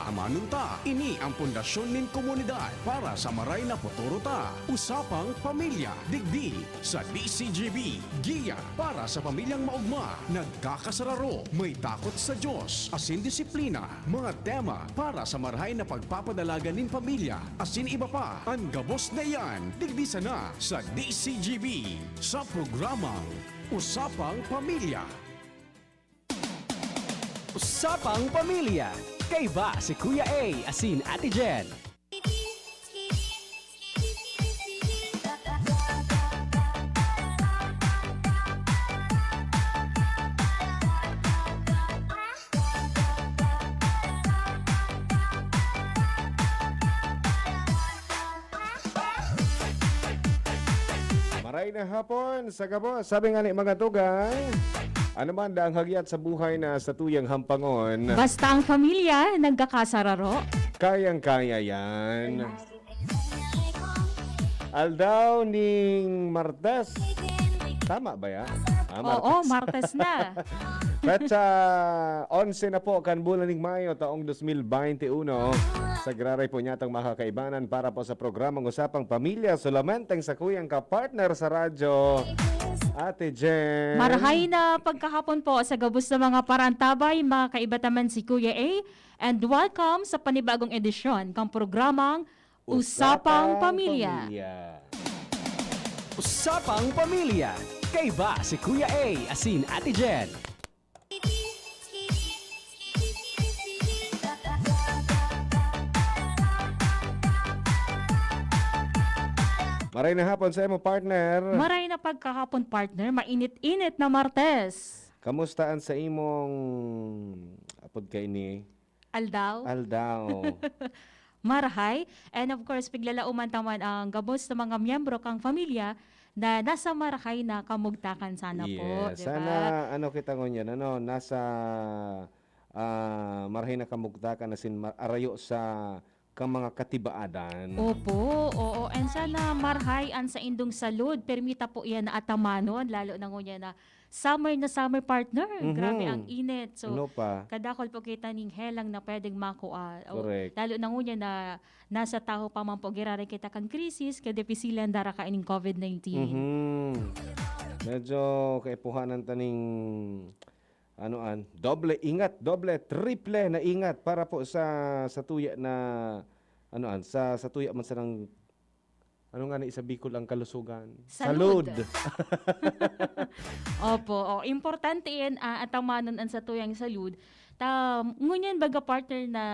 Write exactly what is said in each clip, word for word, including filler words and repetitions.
Amanon ta, ini ang pundasyon nin komunidad para sa maray na futuro ta. Usapang Pamilya, digdi sa D C G B. Giya para sa pamilyang maogma, nagkakasararo, may takot sa Diyos, asin disiplina. Mga tema para sa marahay na pagpapadalagan nin pamilya, asin iba pa. An gabos na iyan, digdi sana sa D C G B, sa programang Usapang Pamilya. Usapang Pamilya, kaiba si Kuya A asin Ate Jen. Maray na hapon sa gabos. Sabi nga ni mga tugang, ano man da ang hagyat sa buhay na sa tuyang hampangon. Basta ang pamilya nagkakasararo. Kayang-kaya yan. Aldaw ning Martes. Tama ba yan? Ah, Oo, Martes. Martes na. Petsa onse na po kan bulan ning Mayo, taong dos mil baynte uno. Sa giraray po niya itong mga kaibanan para po sa programang Usapang Pamilya, solamenteng sa kuyang kapartner sa radyo, Ate Jen. Marahay na pagkahapon po sa gabos na mga parantabay, mga kaiba ta man si Kuya A. And welcome sa panibagong edisyon kang programang Usapang Pamilya. Usapang Pamilya. Kaiba si Kuya A asin Ate Jen. Maray na hapon sa imo, partner. Maray na pagkahapon, partner. Mainit-init na Martes. Kamusta an sa imong, apod kaini? Aldaw. Aldaw. Marahay. And of course, piglalauman ta man ang gabos sa mga miyembro kang pamilya na nasa marahay na kamugtakan sana po, Yes. di ba? Sana, ano kita ngunyan, ano, nasa, ah, marahay na kamugtakan asin ma-, arayo sa kang mga katibaadan. Opo, oo. And sana marahay an saindong salud. Permi ta po iyan na atamanon, lalo na ngunyan na summer na summer, partner. Mhm. Grabe ang init. So, Ano pa? kadakol po kita ning helang na pwedeng makua. O, Correct. lalo na ngunyan na nasa tahaw pa man po giraray kita kan krisis, kadipisilan dara kaining covid nineteen. Mhm. Medyo kaipuhanan ta ning, ano an, doble ingat, doble, triple na ingat para po sa, sa tuya na, ano an, sa, sa tuya man sanang, ano nga ni sa Bicol ang kalusugan? Salud. Salud. Opo, o, importante yan, ah, atamanon an satuyang salud. Ta, ngunyan baga, partner, na,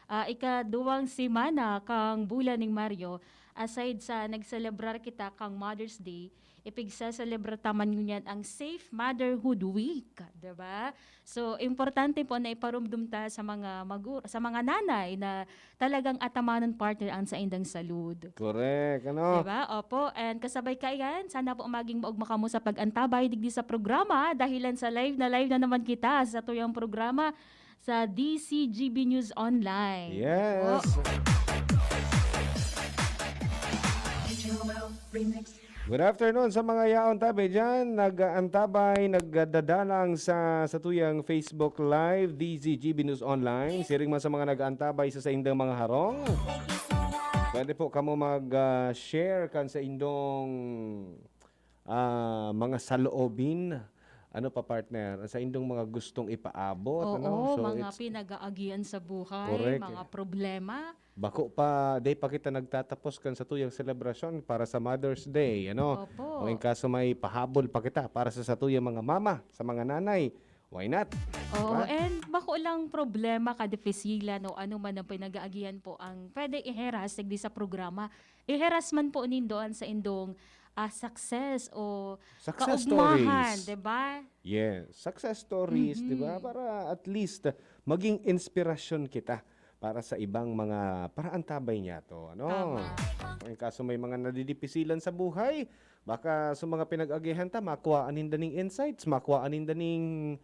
ah, ikaduwang semana kang bulan ning Mayo, aside sa nagselebrar kita kang Mother's Day, ipigseselebra ta man ngunyan ang Safe Motherhood Week, di ba? So, importante po na iparumdom ta sa mga magu-, sa mga nanay na talagang atamanon, partner, ang saindang salud. Correct, ano? Di ba? Opo. And kasabay kaiyan, sana po maging maogma kamo sa pag-antabay digdi sa programa, dahilan sa live na live na naman kita sa tuyang programa sa D C G B News Online. Yes. Opo. Good afternoon sa mga yaon tabi dyan. Nag-aantabay, nagdadalang sa, sa tuyang Facebook Live, D Z G B News Online. Siring man sa mga nag-aantabay sa saindang mga harong. Pwede po kamo mag, ah, share kan saindong, ah, mga saloobin. Ano pa, partner? Sa indong mga gustong ipaabot, Oo, ano? So, mga it's pinag-aagihan sa buhay, Correct. mga problema. Bako pa, di pa kita nagtatapos kan satuyang selebrasyon para sa Mother's Day, ano? Opo. O in kaso may pahabol pa kita para sa satuyang mga mama, sa mga nanay, why not? Oo, Diba? and bako lang problema, kadipisilan o ano man ang pinag-aagihan po ang pwede iheras digdi sa programa. Iheras man po nindo an saindong, ah, success o Success kaugmahan, stories. di ba? Yes, success stories, di ba? Mhm. Para at least, ah, maging inspirasyon kita para sa ibang mga paraantabay niyato, ano? Tama. In kaso may mga nadidipisilan sa buhay, baka sa mga pinag-agihan ta, makuhaan ninda ning insights, makuhaan ninda ning,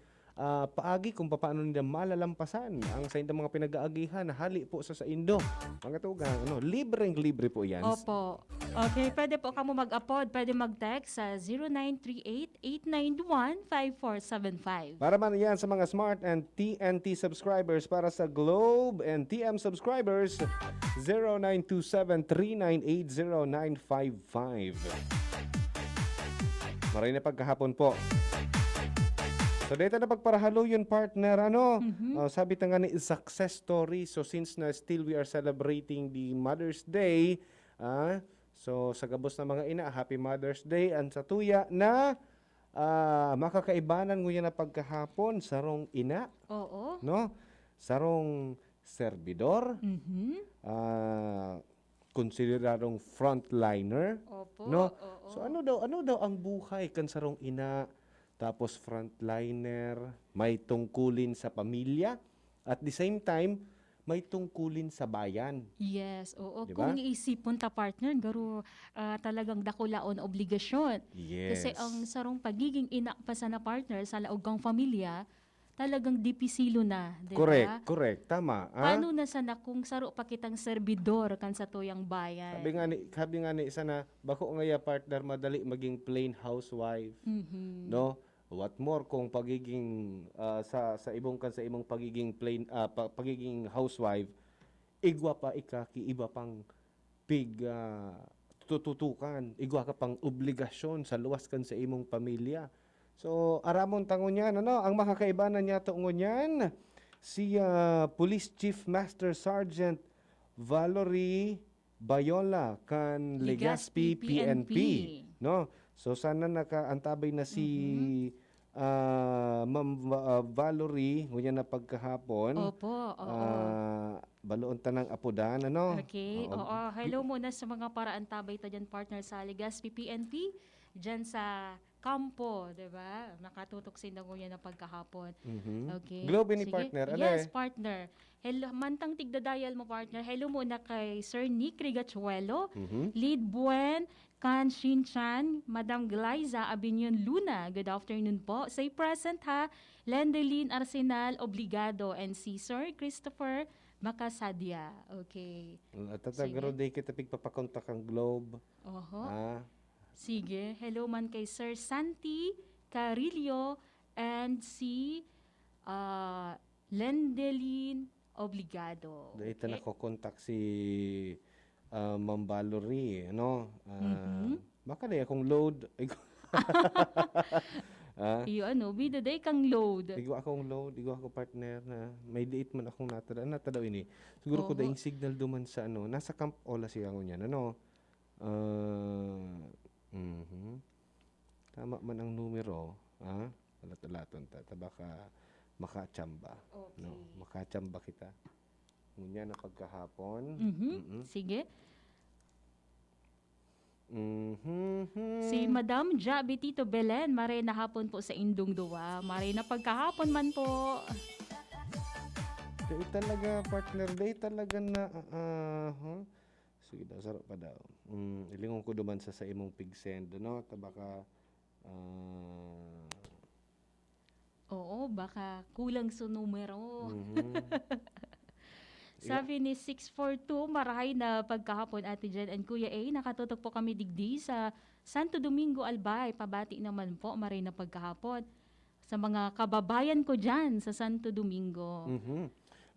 ah, paagi kung papaano nila malalampasan ang saindang mga pinag-aagihan na hali po sa saindo. Mga tugang, ano, libreng-libre po yan. Opo. Okay, pwede po kamo mag-apod, pwede mag-text sa zero nine three eight, eight nine one, five four seven five. Para man yan sa mga Smart and T N T subscribers, para sa Globe and T M subscribers, zero nine two seven, three nine eight, zero nine five five. Maray na pagkahapon po. So, dito na pagparahaloyon, partner, ano? Mhm. Ah, sabi ta nga ni, success story. So, since na still we are celebrating the Mother's Day, ah, so, sa gabos na mga ina, Happy Mother's Day. Ang sa tuya na, ah, makakaibanan nguyan na pagkahapon, sarong ina, Oo. no? Sarong servidor, Mhm. ah, konsideradong frontliner, Opo, no? oo. So, ano daw, ano daw ang buhay kan sarong ina, tapos frontliner, may tungkulin sa pamilya, at the same time, may tungkulin sa bayan. Yes, oo. Di ba? Kung iisipon ta, partner, garo, ah, talagang dakulaon obligasyon. Yes. Kasi ang sarong pagiging ina pa sana, partner, sa laog kang pamilya, talagang dipisilo na, di ba? Correct, correct. Tama, ah. Paano na sana kung saro pa kitang serbidor kan satuyang bayan? Sabi nga ni, sabi nga ni sana, bako ngaya, partner, madali maging plain housewife, Mhm. no? What more kung pagiging, ah, sa, sa imong, kan sa imong pagiging plain, ah, pa-, pagiging housewife, igwa pa ika ki iba pang pig, ah, tututukan, igwa ka pang obligasyon sa luwas kan sa imong pamilya. So, aramon ta ngunyan, ano, ang makakaibanan niya to ngunyan, si, ah, Police Chief Master Sergeant Valerie Bayola kan Legazpi Legazpi P N P, P N P. no? So, sana nakaantabay na si, Mhm. ah, Ma'am Va-, ah, Valerie, ngunyan na pagkahapon. Opo, oo. Ah, baloon tanang apodan, ano? Okay, Oo. oo. Hello muna sa mga paraantabay ta dyan, partner, sa Legazpi P N P, dyan sa Campo, di ba? Nakatutok sinda ngunyan na pagkahapon. Mhm. Okay. Globe ini, Sige. partner. Ano Yes, eh? partner. Hello, mantang tigda-dial mo, partner. Hello muna kay Sir Nick Rigachuelo, Mhm. Lead Buen, Kan Shinchan, Madam Glyza Abinion Luna. Good afternoon po. Say present ha. Lendelin Arsenal, Obligado, and si Sir Christopher Macasadia. Okay. At Sige. tatagro day kita pigpapakontak ang Globe. Oho. Ah. Sige. Hello man kay Sir Santi Carillo and si, ah, Lendelin Obligado. Dahil Okay. nakokontak si, ah, Ma'am Valerie, ano? Ah, Mhm. baka na akong load. Ah? Iyo, ano, bida day kang load. Igwa akong load, igwa ako partner na may liit man akong natada. Natada ini. Siguro ko Oo. daing signal duman sa ano, nasa Camp Ola siya ngunyan, ano? Ah, mhm. Tama man ang numero, ah, ulat-ulaton ta, ta baka makachamba, no? Okay. Makachamba kita. Ngunyan na pagkahapon. Mhm. Mm-mm. Sige. Mhm. Si Madam Ja Betito Belen, maray na hapon po sa indong duwa. Maray na pagkahapon man po. Day talaga, partner, day talaga na, ah, ah, huh? Sige daw, saro pa daw. Mm, ilingon ko duman sa, sa imong pig-send, ano? Ta baka, ah, Oo, baka kulang sa numero. Mhm. Sabi ni six four two, "Marahay na pagkahapon, Ate Jen and Kuya A. Nakatutok po kami digdi sa Santo Domingo, Albay. Pabati naman po, maray na pagkahapon sa mga kababayan ko dyan sa Santo Domingo." Mhm.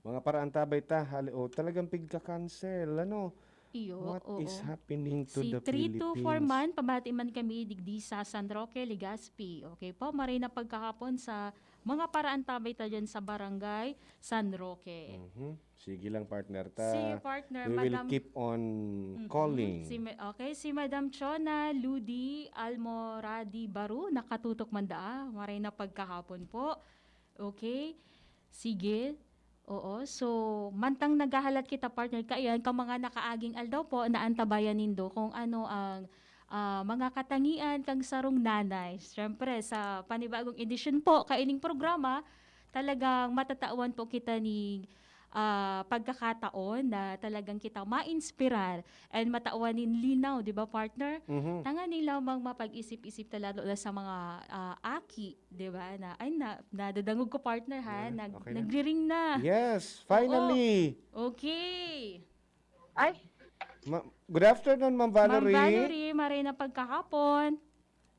Mga paraantabay ta, hali-, o, talagang pigka-cancel, ano? Iyo, What oo. is happening to Si the three two four Philippines? Man, pabati man kami digdi sa San Roque, Legazpi. Okay po, maray na pagkahapon sa mga paraantabay ta dyan sa Barangay San Roque. Mhm. Sige lang, partner, ta. See you, partner. We will Madam keep on Mhm. calling. Si Ma-, okay, si Madam Chona Ludi Almoradi Baru, nakatutok man daa. Maray na pagkahapon po. Okay. Sige. Oo. So, mantang naghahalat kita, partner, kaiyan, ka mga nakaaging aldaw po, naantabayan nindo kung ano ang, ah, mga katangian kang sarong nanay. Siyempre, sa panibagong edisyon po, kaining programa, talagang matatawan po kita ni, ah, pagkakataon na talagang kita ma-inspirar and matawan nin linaw, di ba, partner? Mhm. Tanganing lamang mapag-isip-isip ta lalo na sa mga, ah, aki, di ba, na, "Ay, na nadadangog ko, partner, ha, Yeah, nag okay na. nagri-ring na." Yes, Oo. finally! Okay. Ay! Ma-, good afternoon, Ma'am Ma'am Valerie. Valerie, maray na pagkahapon.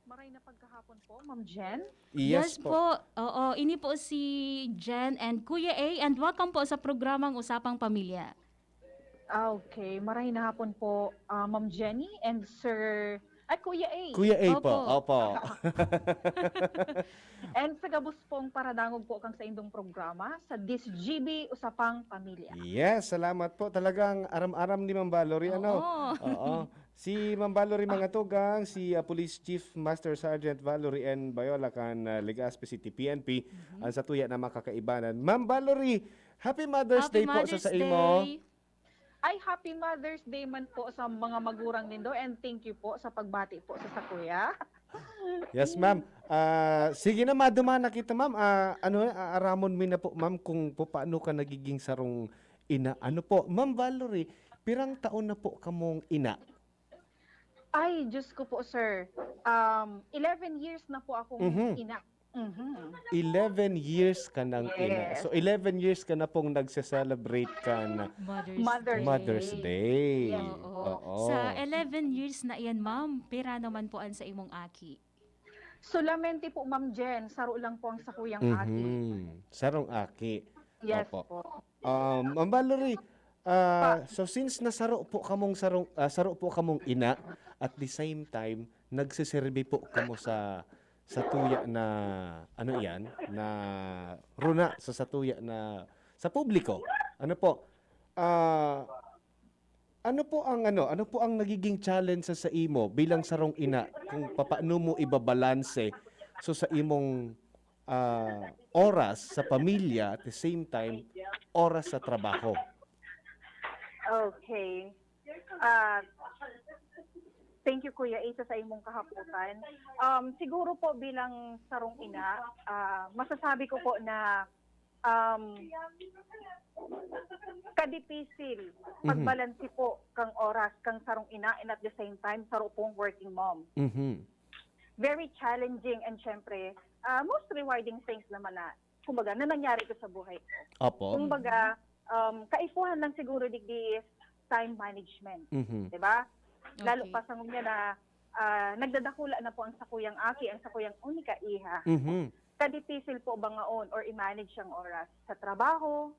Maray na pagkahapon po, Ma'am Jen. Yes Yes po. po. Oo, ini po si Jen and Kuya A, and welcome po sa programang Usapang Pamilya. Ah, okay. Maray na hapon po, ah, Ma'am Jenny and Sir, ay, Kuya A. Kuya A po, Opo. opo. And sa gabos pong paradangog po kang saindong programa, sa D S G B, Usapang Pamilya. Yes, salamat po. Talagang aram-aram ni Ma'am Valerie, ano? Oo. Oo. Si Ma'am Valerie Mangatugang, si, ah, Police Chief Master Sergeant Valerie N. Bayola kan, ah, Legazpi City P N P, Mhm. ang satuya na mga kakaibanan. Ma'am Valerie, Happy Mother's Happy Day po sa Mother's sa imo. Day. Ay, Happy Mother's Day man po sa mga magurang nindo, and thank you po sa pagbati po sa sakuya. Yes, ma'am. Ah, sige na, maduman na kita, ma'am. Ah, ano, aaramon mi na po, ma'am, kung paano ka nagiging sarong ina. Ano po, Ma'am Valerie, pirang taon na po kamong ina? Ay, Diyos ko po, sir. Um, eleven years na po akong Mhm. ina. Mhm. Eleven years ka ng ina. Yes. So, eleven years ka na pong nagse-celebrate ka na Mother's Mother's Day. Mother's Day. Yes Oo. po. Oo. Sa eleven years na iyan, ma'am, pira naman po an sa imong aki? Solamente po, Ma'am Jen, saro lang po ang sakuyang aki. Mhm. Sarong aki. Yes Opo. po. Um, Ma'am Valerie, ah, Pa. so since nasaro po kamong sarong, ah, saro po kamong ina, at the same time, nagseserbi po kamo sa, sa tuya na, ano iyan, na runa sa satuya na, sa publiko. Ano po? Ah, ano po ang, ano, ano po ang nagiging challenge sa, sa imo bilang sarong ina kung papaano mo ibabalanse so sa imong, ah, oras sa pamilya at the same time oras sa trabaho? Okay. Ah, thank you, Kuya Ace, sa imong kahapotan. Um, siguro po bilang sarong ina, ah, masasabi ko po na, um, kadipisil Mhm. pagbalanse po kang oras kang sarong ina and at the same time, saro pong working mom. Mhm. Very challenging and syempre, ah, most rewarding things naman na, kumbaga, na nangyari ko sa buhay ko. Opo. Kumbaga, um, kaipuhan lang siguro digdi is time management. Mhm. Di ba? Lalo Okay. pa sa ngunyan na, ah, nagdadakula na po ang sakuyang aki, ang sakuyang unika iha. Mhm. Kadipisil po bangaon or i-manage ang oras sa trabaho,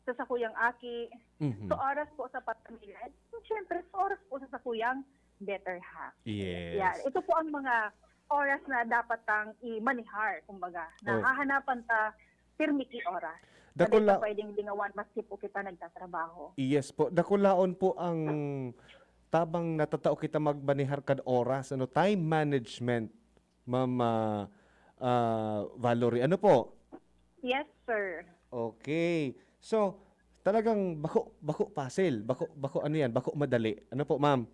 sa sakuyang aki, Mhm. sa oras po sa pamilya, and syempre, sa oras po sa sakuyang better half. Yes. Yan. Ito po ang mga oras na dapat tang i-manihar, kumbaga. Na Oh. hahanapan ta pirmi ki oras. Na Dakula- di ta pwedeng lingawan maski po kita nagtatrabaho. Yes po. Dakulaon po ang tabang natatao kita magmanihar kan oras, ano, time management, Ma'am, ah, ah, Valerie. Ano po? Yes, sir. Okay. So, talagang bako, bako pasil. Bako, bako ano yan? Bako madali. Ano po, ma'am?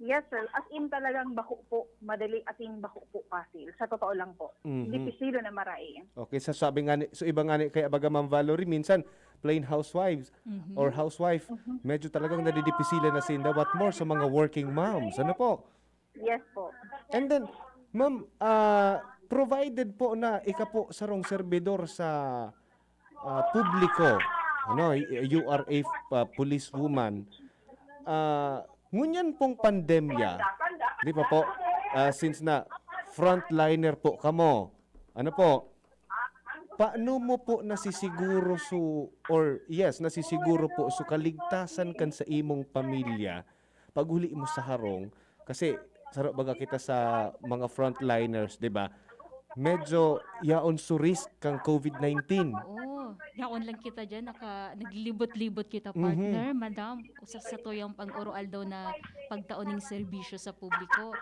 Yes, sir. As in talagang bako po madali, as in bako po pasil. Sa totoo lang po. Mhm. Dipisilo na marai. Okay, sa sabi nga ni, so iba nga ni, kaya baga Ma'am Valerie, minsan plain housewives Mhm. or housewife, Mhm. medyo talagang nadidipisilan na sinda. What more sa mga working moms? Ano po? Yes po. And then, ma'am, ah, provided po na ika po sarong serbidor sa, ah, publiko, ano, y-, you are a, ah, policewoman. Ah, ngunyan pong pandemya, di ba po? Ah, since na frontliner po kamo, ano po? Paano mo po nasisiguro su-, or yes, nasisiguro po su kaligtasan kan sa imong pamilya pag-uli mo sa harong? Kasi saro baga kita sa mga frontliners, di ba? Medyo yaon su risk kang covid nineteen. Oo, yaon lang kita diyan, naka-, naglilibot-libot kita, Mhm. partner, madam. Usa sa tuyang pang-oro-aldaw na pagtao ning serbisyo sa publiko.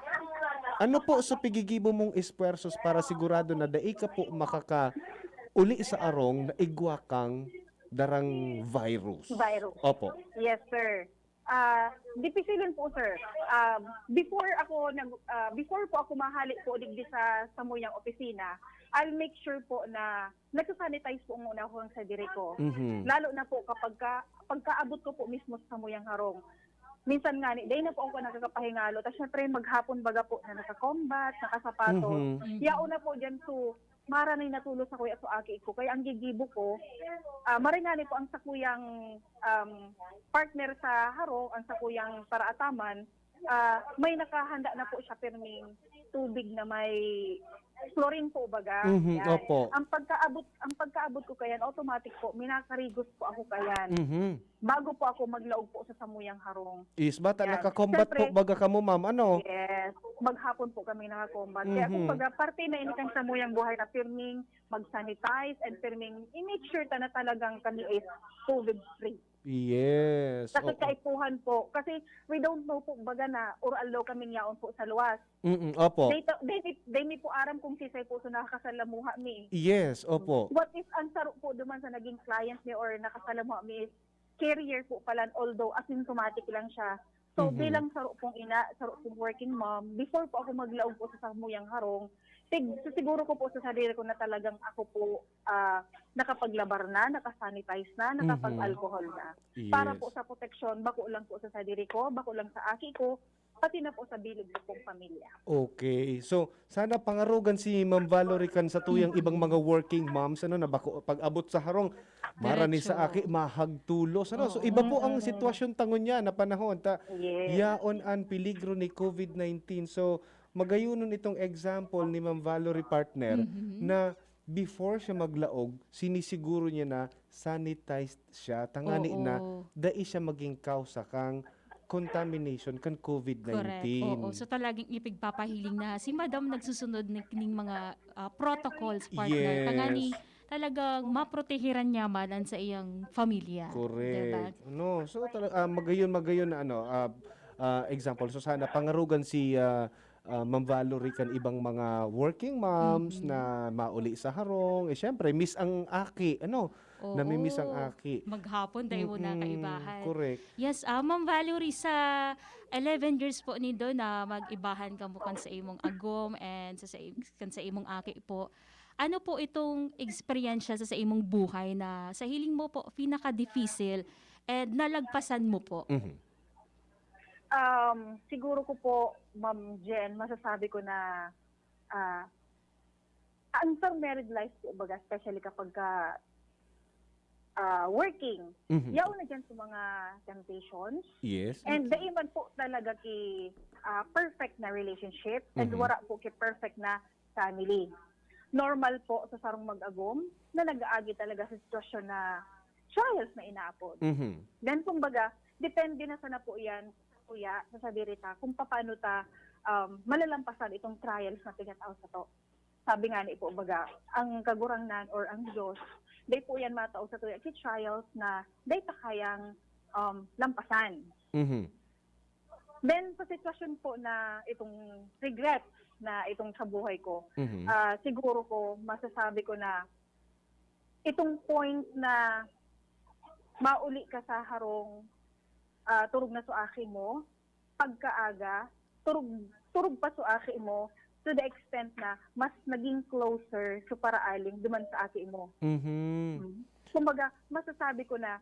Ano po sa pigigibo mong esfuerzos para sigurado na dai ka po makakauli sa arong na igwa kang darang virus? Virus. Opo. Yes, sir. Ah, dipisilon po, sir. Ah, before ako nag-, ah, before po ako mahali po digdi sa samuyang opisina, I'll make sure po na nagsa-sanitize po muna ako sa diri ko. Mhm. Lalo na po kapag ka, pagkaabot ko po mismo sa samuyang harong. Minsan nga, ni, dahil na po ako nakakapahingalo. Tapos syempre, maghapon baga po na naka-combat, nakasapatos. Mhm. Yaon na po dyan, so, maranay na tulos ako ya sa aki ko. Kaya ang gigibo ko, ah, maray nga ni po ang sakuyang um, partner sa harong, ang sakuyang paraataman, ah, may nakahanda na po siya pirming tubig na may chlorine po, baga. Mhm, Yan. opo. Ang pagkaabot, ang pagkaabot ko kayan, automatic po, minakarigos po ako kayan. Mhm. Bago po ako maglaog po sa samuyang harong. Is bata Yan. naka-combat Siyempre, po baga kamo, ma'am, ano? Yes. Maghapon po kami naka-combat. Kaya Mhm. kumbaga, parte na ini kan samuyang buhay na pirming mag-sanitize and pirming i-make sure ta na talagang kami is COVID-free. Yes. Kasi Oo. kaipuhan po. Kasi we don't know po baga na or aldaw kaming yaon po sa luwas. Mm, opo. Di, to, di, di, di mi po aram kung sisay po so nakakasalamuha mi. Yes, opo. What if ang saro po duman sa naging client mi or nakasalamuha mi is carrier po pala, although asymptomatic lang siya. So, Mhm. bilang saro pong ina, saro pong working mom, before po ako maglaog po sa samuyang harong, sig- siguro ko po sa sarili ko na talagang ako po ah, nakapaglabar na, nakasanitize na, Mhm. nakapag-alcohol na. Yes. Para po sa proteksyon, bako lang po sa sadiri ko, bako lang sa aki ko, pati na po sa bilog ko pong pamilya. Okay. So, sana pangarugan si Ma'am Valerie kan sa tuyang ibang mga working moms, ano, na bako pag-abot sa harong, mara ni sa Diretso. aki, mahagtulos, ano? So, Oo. iba po ang Mm-mm. sitwasyon tangon niya na panahon. Ta, Yes. yaon an peligro ni COVID nineteen. So, magayunon itong example ni Ma'am Valerie, partner, Mhm. na before siya maglaog, sinisiguro niya na sanitized siya, tangani Oo. na dai siya maging kausa kang contamination kan COVID nineteen. Correct. Oo. So talagang ipigpapahiling na si Madam nagsusunod ning, ning mga ah, protocols, partner. Yes. Tangani talagang maprotehiran niya man an sa iyang pamilya. Correct. Diba? No, so talaga ah, magayon magayon na ano, ah, ah, example. So sana pangarugan si ah, ah, Ma'am Valerie kan ibang mga working moms Mhm. na mauli sa harong. Eh syempre, miss ang aki, ano? Oo. Namimiss ang aki. Maghapon tayo muna Mm-mm, kaibahan. Correct. Yes, ah, Ma'am Valerie, sa eleven years po nindo na mag-ibahan kamo kan sa imong agom and sa, sa im- kan sa imong aki po. Ano po itong eksperyensya sa, sa imong buhay na sa hiling mo po pinaka-difícil and nalagpasan mo po? Mhm. Um, siguro ko po, Ma'am Jen, masasabi ko na ah, ang sa married life po, baga, especially kapag ka, ah, working, Mhm. yaon na dyan sa mga temptations. Yes. And dai man po talaga ki ah, perfect na relationship and Mhm. wala po ki perfect na family. Normal po sa sarong mag-agom na nag-aagi talaga sa sitwasyon na trials na inaapod. Mhm. Then, kumbaga, depende na sana po yan, kuya, sa sadiri ta, kung paano ta um, malalampasan itong trials na tinatao sa to. Sabi nga ni po, baga, ang Kagurangnan or ang Diyos, dai po yan matao sa tuya ki trials na dai ta kayang um, lampasan. Mhm. Then, sa sitwasyon po na itong regret na itong sa buhay ko, Mhm. ah, siguro ko, masasabi ko na itong point na mauli ka sa harong, ah, turog na so aki mo, pagkaaga, turog, turog pa so aki mo, to the extent na mas naging closer so paraaling duman sa aki mo. Mhm. Mm. Kumbaga, masasabi ko na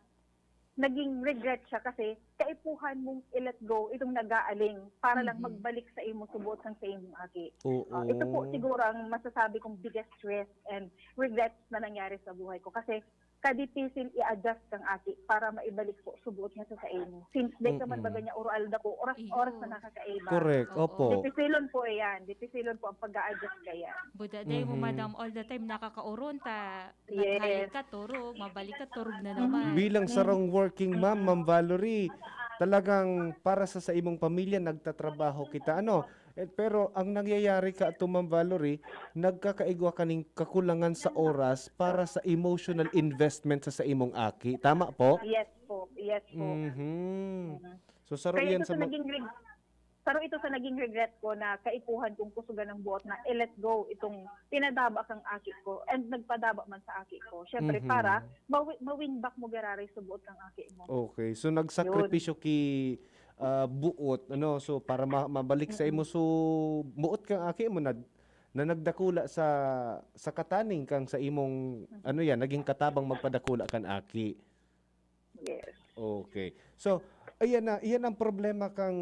naging regret siya kasi kaipuhan mong i-let go itong nag-aaling para lang Mhm. magbalik sa imo subuot kang sa imong aki. Oo. Ah, ito po siguro ang masasabi kong biggest risk and regrets na nangyari sa buhay ko kasi kadipisil i-adjust kang aki para maibalik po subuot nga sa sa imo. Since day ka man Mm-mm. baga niya oral dako, oras, Iyo. oras na nakakaiba. Correct, Oo. opo. Dipisilon po yan. Dipisilon po ang pag-a-adjust kaya. Buda day mo, Mhm. madam, all the time nakakaoron ta. Yes. Naghalik ka, turog, mabalik ka, turog na naman. Bilang sarong working mom, Ma'am Valerie, talagang para sa, sa imong pamilya, nagtatrabaho kita, ano? Eh, pero ang nangyayari ka ato, Ma'am Valerie, nagkakaigwa ka ning kakulangan sa oras para sa emotional investment sa, sa imong aki. Tama po? Yes po. Yes po. Mhm. So, saro Kaya yan ito sa sa mag- naging reg- Pero ito sa naging regret ko na kaipuhan kong kusugan ng buot na i-let go itong pinadaba kang aki ko and nagpadaba man sa aki ko. Siyempre, Mhm. para mawi- ma-win back mo giraray sa buot kang aki mo. Okay. So, nagsakripisyo ki ah, buot, ano? So, para ma- mabalik sa imo, so, buot kang aki mo, nag- na nagdakula sa, sa kataning kang sa imong, ano yan, naging katabang magpadakula kan aki. Yes. Okay. So, ayan na, iyan ang problema kang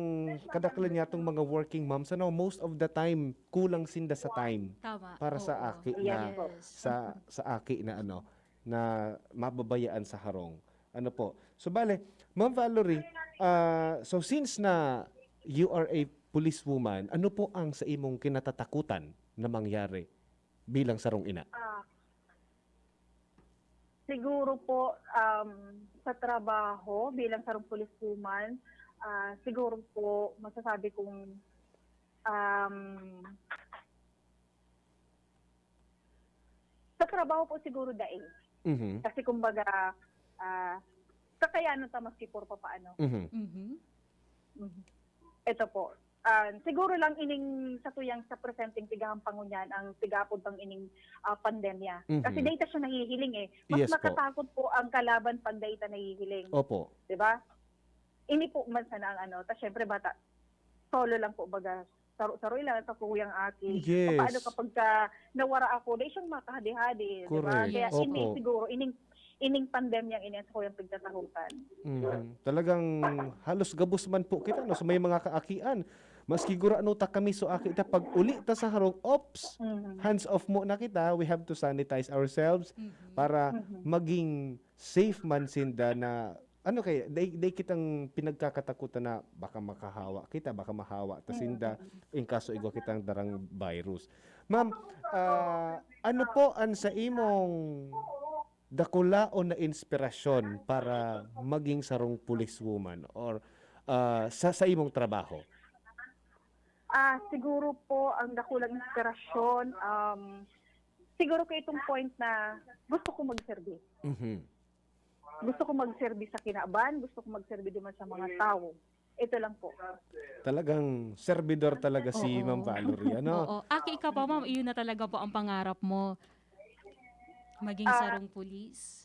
kadaklan niya tong mga working moms. Ano, most of the time, kulang sinda sa time Tama. para sa Oo. aki Yes na po. Yes. sa sa aki na ano, na mababayaan sa harong. Ano po? So bale, Ma'am Valerie, ah, so since na you are a policewoman, ano po ang sa imong kinatatakutan na mangyari bilang sarong ina? Ah, siguro po, um, sa trabaho bilang sarong policewoman, ah, siguro po masasabi kong, um, sa trabaho po siguro dai. Mhm. Kasi kumbaga, ah, kakayanon ta maski por papaano. Mhm. Mhm. Mhm. Ito po. Ah, siguro lang ining sa tuyang sa presenteng pigahampang ngunyan ang pigaapod pang ining, ah, pandemya. Mhm. Kasi dai ta siya nahihiling eh. Mas Yes po. makatakot po ang kalaban pag dai ta nahihiling. Opo. Di ba? Ini po man sana ang ano. Ta syempre bata, solo lang po baga. Saro-saro lang sa kuyang aki. Yes. Paano kapag ka nawara ako, dai siyang makahadi-hadi. Di ba? Correct. Kaya Yes. ini Opo. siguro, ining, ining pandemya ini sa kuyang pagtatahutan. Mhm. Talagang halos gabos man po kita, no, sa may mga kaakian. Maski gurano ta kami so aki ta, pag uli ta sa harong, ops, Mhm. hands off muna kita. We have to sanitize ourselves Mhm. para Mhm. maging safe man sinda na, ano kaya, day, day kitang pinagkakatakutan na baka makahawa kita, baka mahawa ta sinda, in kaso igwa kitang darang virus. Ma'am, ah, ano po ang sa imong dakulaon na inspirasyon para maging sarong policewoman or, ah, sa, sa imong trabaho? Ah, siguro po ang dakulang inspirasyon, um, siguro ko itong point na gusto ko magserbi. Mhm. Gusto ko magserbi sa kinaban, gusto ko magserbi duman sa mga tao. Ito lang po. Talagang servidor talaga si Oo. Ma'am Valerie, ano? Oo. Aki ka pa, ma'am, iyon na talaga po ang pangarap mo. Maging Ah. sarong pulis.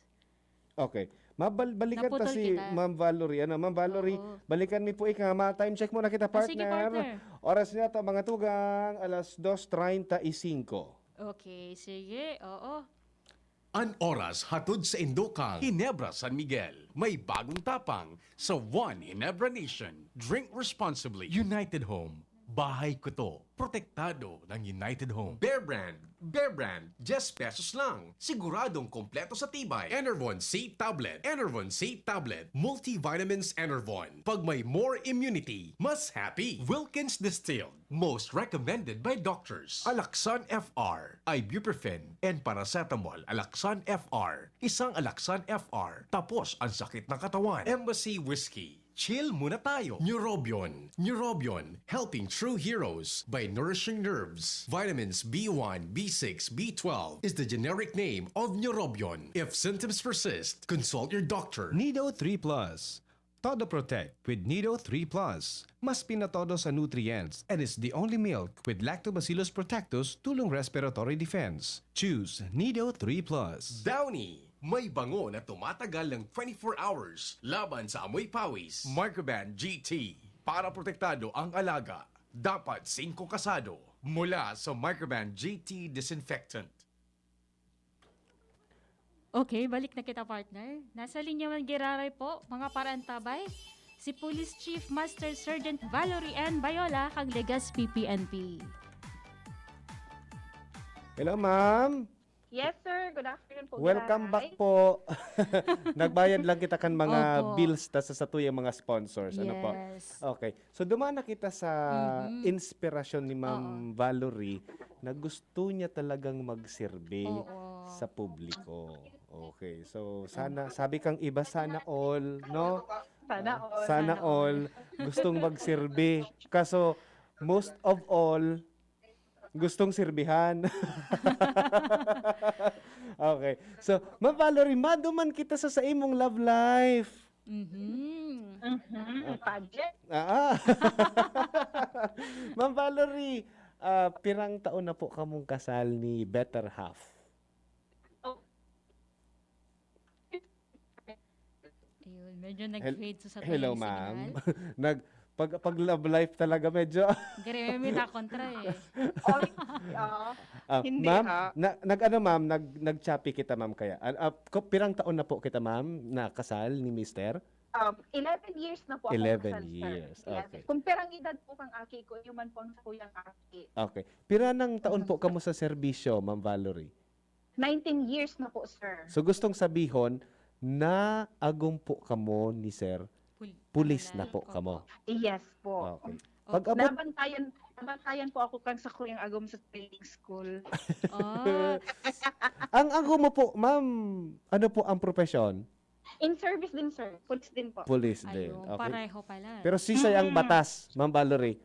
Okay. Mabal-, balikan ta Naputol si kita. Ma'am Valerie. Ano, Ma'am Valerie, Oo. balikan mi po ika. Ma-time check muna kita, Ah, sige, partner. partner. Oras niya ta, mga tugang, alas dos treinta y cinco. Okay, sige. Oo. An oras hatod sa Indokang, Ginebra San Miguel. May bagong tapang sa One Ginebra Nation. Drink responsibly. United Home. Bahay ko to. Protektado ng United Home. Bear Brand. Bear Brand. Diyes pesos lang. Siguradong kompleto sa tibay. Enervon C Tablet. Enervon C Tablet. Multivitamins Enervon. Pag may more immunity, mas happy. Wilkins Distilled. Most recommended by doctors. Alaxan F R, ibuprofen, and paracetamol. Alaxan F R. Isang Alaxan F R. Tapos ang sakit ng katawan. Embassy Whiskey. Chill muna tayo. Neurobion. Neurobion. Helping true heroes by nourishing nerves. Vitamins B one, B six, B twelve is the generic name of Neurobion. If symptoms persist, consult your doctor. Nido three Plus. Todo Protect with Nido three Plus. Mas pinatodo sa nutrients and is the only milk with Lactobacillus protectus tulong respiratory defense. Choose Nido three Plus. Downy, may bango na tumatagal ng twenty-four hours laban sa amoy pawis. Microban G T, para protektado ang alaga. Dapat singko kasado mula sa Microban G T Disinfectant. Okay, balik na kita, partner. Nasa linya man giraray po, mga parantabay, si Police Chief Master Sergeant Valerie N Bayola kang Legazpi P N P. Hello, ma'am. Yes, sir. Good afternoon po. Welcome Giray. Back po. Nagbayad lang kita kan mga Opo. Bills ta sa satuyang mga sponsors. Ano po? Yes. Okay. So, duman na kita sa Mhm. inspirasyon ni Ma'am Valerie na gusto niya talagang magserbi Oo. sa publiko. Okay. So, sana, sabi kang iba, sana all, no? Sana all. Sana all gustong magserbi. Kaso, most of all, gustong sirbihan. Okay. So, Ma'am Valerie, maduman kita sa, sa imong love life. Mhm. Mhm. Pageant. Ah, ah. Ma'am Valerie, ah, pirang taon na po kamong kasal ni Better Half? Oh. Ayun, medyo Hel- nag-fade sa sa Hello, yung ma'am. signal. Nag Pag, pag love life talaga, medyo Gari, may nakontra eh. Oh, ah, Ah, hindi ma'am, ha. na, nag-ano ma'am, nag, nag-choppy kita ma'am kaya. An, ah, ko- pirang taon na po kita ma'am, nakasal ni mister? Um, eleven years na po akong Eleven kasal, sir. years, Yes. okay. Kung pirang edad po kang aki ko, human po ang sakuyang aki. Okay. Pira nang taon po kamo sa serbisyo, Ma'am Valerie? Nineteen years na po, sir. So gustong sabihon, naagom po kamo ni Sir, Pul- pulis na Alay, po opo. kamo. Yes po. Okay. Opo. Pag abot, Nabantayan, nabantayan po ako kang sakuyang agom sa training school. Ah, ang agom mo po, ma'am, ano po ang profesyon? In service din, sir. Police din po. Police din. Ayun, Okay. Pareho pala. Pero sisay ang Mm. batas, Ma'am Valerie?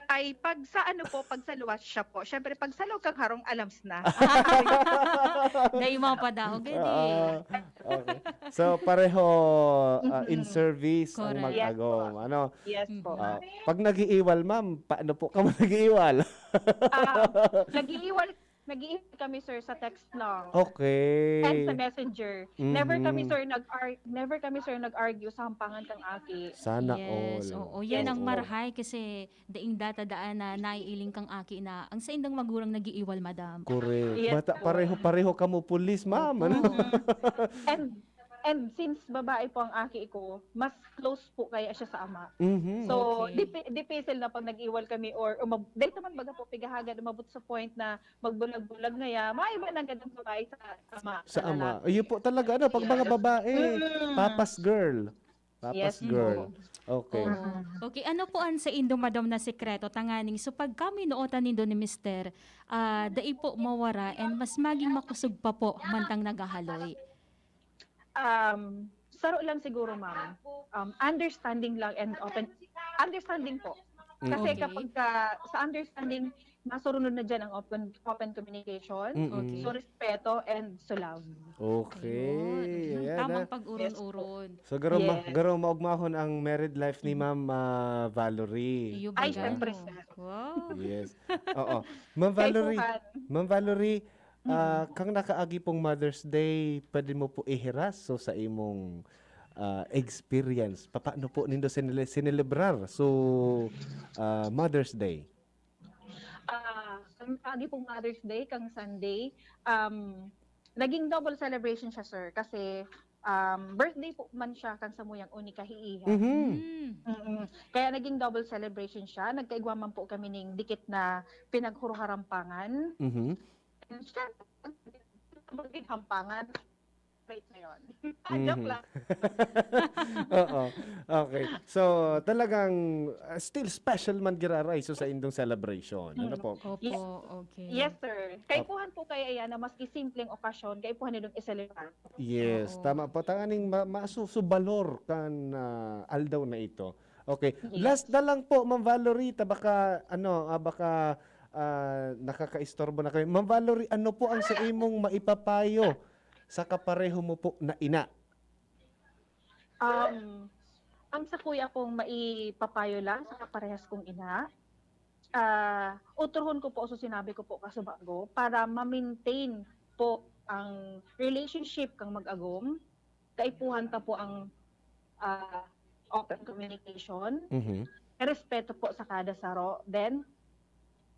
Ay, pag sa ano po, pag sa luwas siya po. Siyempre, pag sa loob kang harong, alams na. Dahil mga padaog, eh, di. Ah, okay. So, pareho ah, in Mm-mm. service ang Correct. Yes mag-agom. po. Ano? Yes po. Ah, pag nag-iiwal, ma'am, paano po kamo nag-iiwal? Ah, nag-iiwal, nag-iiwal kami, sir, sa text lang. Okay. And sa messenger. Never kami, Mhm. sir, nag-ar- never kami, sir, nag-argue sa hampangan kang aki. Sana Yes, all. oo. Yan ang Oo. marahay kasi daing data daan na naiiling kang aki na ang saindang magurang nag-iiwal, madam. Correct. Yes Bata, po. pareho, pareho kamo pulis, ma'am. Ano? Oo. And and since babae po ang aki ko, mas close po kaya siya sa ama. Mhm. So, Okay. dipi- difícil na pag nag-iwal kami or umab- dahil naman baga po pigahagad umabot sa point na magbulag-bulag na ya, maiba na agad ang babae sa ama. Sa ama. lalaki. Yun po talaga, ano, pag mga babae, Mm. papa's girl. Papa's Yes po. girl. Okay. Oo. Okay, ano po ang sa indo, madam, na sekreto tanganing so pagkaminootan nindo ni mister, ah, dai po mawara and mas maging makusog pa po mantang naghahaloy? Um, saro lang siguro, ma'am. Um, understanding lang and open understanding po. Kasi Mm-mm. Okay. kapag ka, sa understanding, masurunod na dyan ang open open communication, Mm-mm. Okay. so respeto and so love. Okay. Ayun. Ayan, Tamang ah. pag-uron-uron. So, garo, ma- Yes. garo maugmahon ang married life ni Ma'am ah, Valerie. Iyo Ay, ba syempre, gano? sir. Wow. Yes. Oo. Ma'am Valerie, Kaipuhan. Ma'am Valerie, ah, kang nakaagi pong Mother's Day, pwede mo po ihiras so sa imong ah, experience. Paano po nindo sinele- sinelebrar so ah, Mother's Day? Ah, ang agi pong Mother's Day, kang Sunday, um, naging double celebration siya, sir. Kasi um, birthday po man siya kan samuyang uni kahiiha. Mhm. Mm. Mm-mm. Kaya naging double celebration siya. Nagkaigwa man po kami ning dikit na pinaghuruharampangan. Mhm. And syempre, magiging hampangan. Wait na yun. Mhm. Joke lang. Oo. Okay. So, talagang ah, still special man giraray so sa indong celebration. Ano Mm. po? Opo, okay. Yes, sir. Kaipuhan po kaya yan na maski simpleng okasyon, kaipuhan nilong i-celebrate. Yes, Oo. tama po. Tanganing ma- masusubalor kan ah, aldaw na ito. Okay. Yes. Last na lang po, Ma'am Valerie, ta baka, ano, ah, baka ah, nakakaistorbo na kayo. Ma'am Valerie, ano po ang sa imong maipapayo sa kapareho mo po na ina? Um, ang sa kuya kong maipapayo lang sa kaparehas kong ina, ah, utrohon ko po, so sinabi ko po kasubago, para ma-maintain po ang relationship kang mag-agom, kaipuhan ta po ang ah, open communication, Mhm. respeto po sa kada saro, then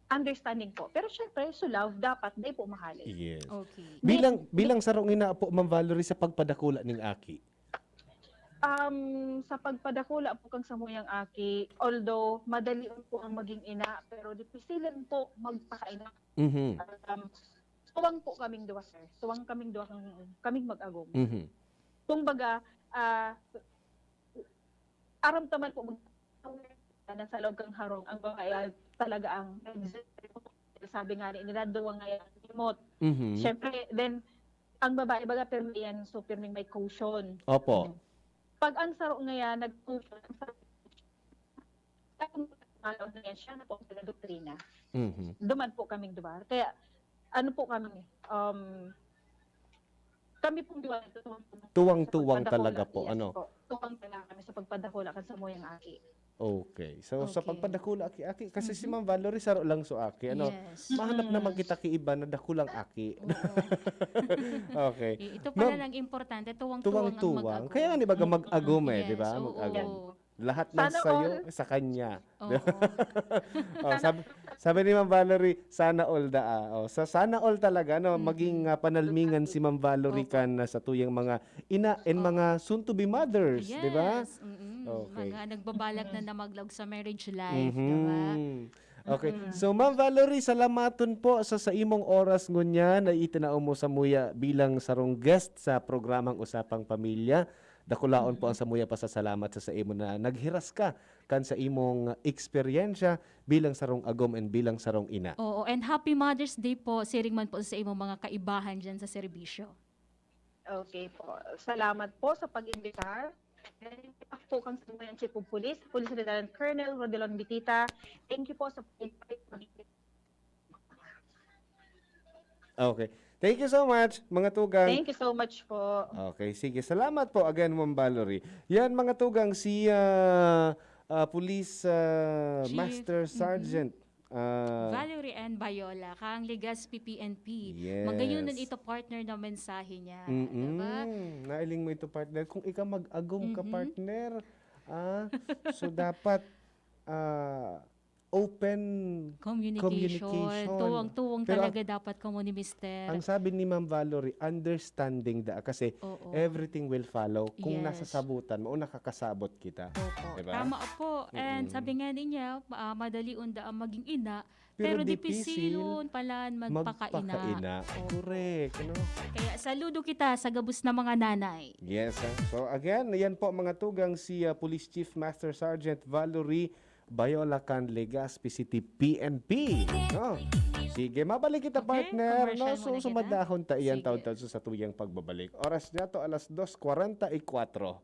understanding po. Pero syempre, so love, dapat di po mahalin. Yes. Okay. Bilang bilang sarong ina po, Ma'am Valerie, sa pagpadakula ning aki. Um, sa pagpadakula po kang samuyang aki, although madali po ang maging ina, pero dipisilin po magpakaina. Mhm. Um, suwang po kaming duwa, sir. Suwang kaming duwa kang kaming mag-agom. Mhm. Kumbaga, ah, aram ta man po, nasa loob kang harong, ang babae talaga ang sabi nga ni nila, duwa nga yan, limot. Mhm. Siyempre, then, ang babae, baga, pirmi yan, so pirming may cushion. Opo. Pag ang saro nga yan, nag-cushion, ang saro, ang na yan, siya na po ang taga-doktrina. Mhm. Duman po kaming duwa. Kaya, ano po kami, um, kami pong duwa, Tuwang-tuwang sa talaga pagpadakula. po, Yes ano? Po. Tuwang talaga kami sa pagpadakula kan samuyang aki. Okay. So, sa Okay. pagpadakula aki-aki, kasi si Mhm. Ma'am Valerie, saro lang so aki, ano? Yes. Mahanap Mm. naman kita ki iba na dakulang aki. Oo. Okay. I- Ito pala Ma'am, ang importante, tuwang-tuwang ang Tuwang-tuwang. mag-agom. Kaya nga, di ba, mag-agom eh, di Yes, ba? oo. Mag-agom. Lahat ng Sana sayo all. Sa kanya. Oo. Oh, sabi, sabi ni Ma'am Valerie, "Sana all daa." Oh, sa sana all talaga, no, Mm. maging, ah, panalmingan si Ma'am Valerie Opo. kan, ah, sa tuyang mga ina and Oo. mga soon-to-be mothers, di ba? Yes, mm-mm. Okay. Mga nagbabalak na na maglaog sa marriage life, di ba? Mhm. Okay. Mm. So, Ma'am Valerie, salamaton po sa, sa imong oras ngunyan na itinao mo samuya bilang sarong guest sa programang Usapang Pamilya. Dakulaon po ang Mm. samuya pasasalamat sa, sa imo na naghiras ka kan sa imong eksperyensya bilang sarong agom and bilang sarong ina. Oo, and happy Mother's Day po, siring man po sa imong mga kaibahan dyan sa serbisyo. Okay po. Salamat po sa pag-imbitar. Ako po kang Samuyang Chief of Police, Police Lieutenant Colonel Rodelon Bitita. Thank you po sa pag-invite. Okay. Thank you so much, mga tugang. Thank you so much po. Okay, sige. Salamat po again, Ma'am Valerie. Yan, mga tugang, si, ah, ah, Police, ah, Chief, Master mm-mm. Sergeant, ah, Valerie N. Bayola, kang Legazpi P N P. Yes. Magayon din ito, partner, na mensahe niya, Mm-mm. diba? Nailing mo ito, partner. Kung ikaw mag-agom ka, Mm-hmm. partner, ah, so dapat, ah, open Communication. communication. Tuwang-tuwang Pero talaga ang, dapat kamo ni Mister. ang sabi ni Ma'am Valerie, understanding da, kasi Oo. everything will follow kung Yes. nasasabutan mo o nakakasabot kita. Opo, Diba? tama po. And Mm-mm. sabi nga niya, ah, madali unda ang maging ina, Pero pero dipisil dipisil palan magpakaina. magpakaina. Opo. Correct, ano? Kaya saludo kita sa gabos na mga nanay. Yes, ah. So again, yan po mga tugang si, ah, Police Chief Master Sergeant Valerie Bayola kan Legazpi City P N P. No? Sige, mabalik kita, Okay, partner, commercial no? So, muna kita. sumadahon ta iyan Sige. taon-taon sa satuyang pagbabalik. Oras niya to, alas dos kwarenta y kuwatro.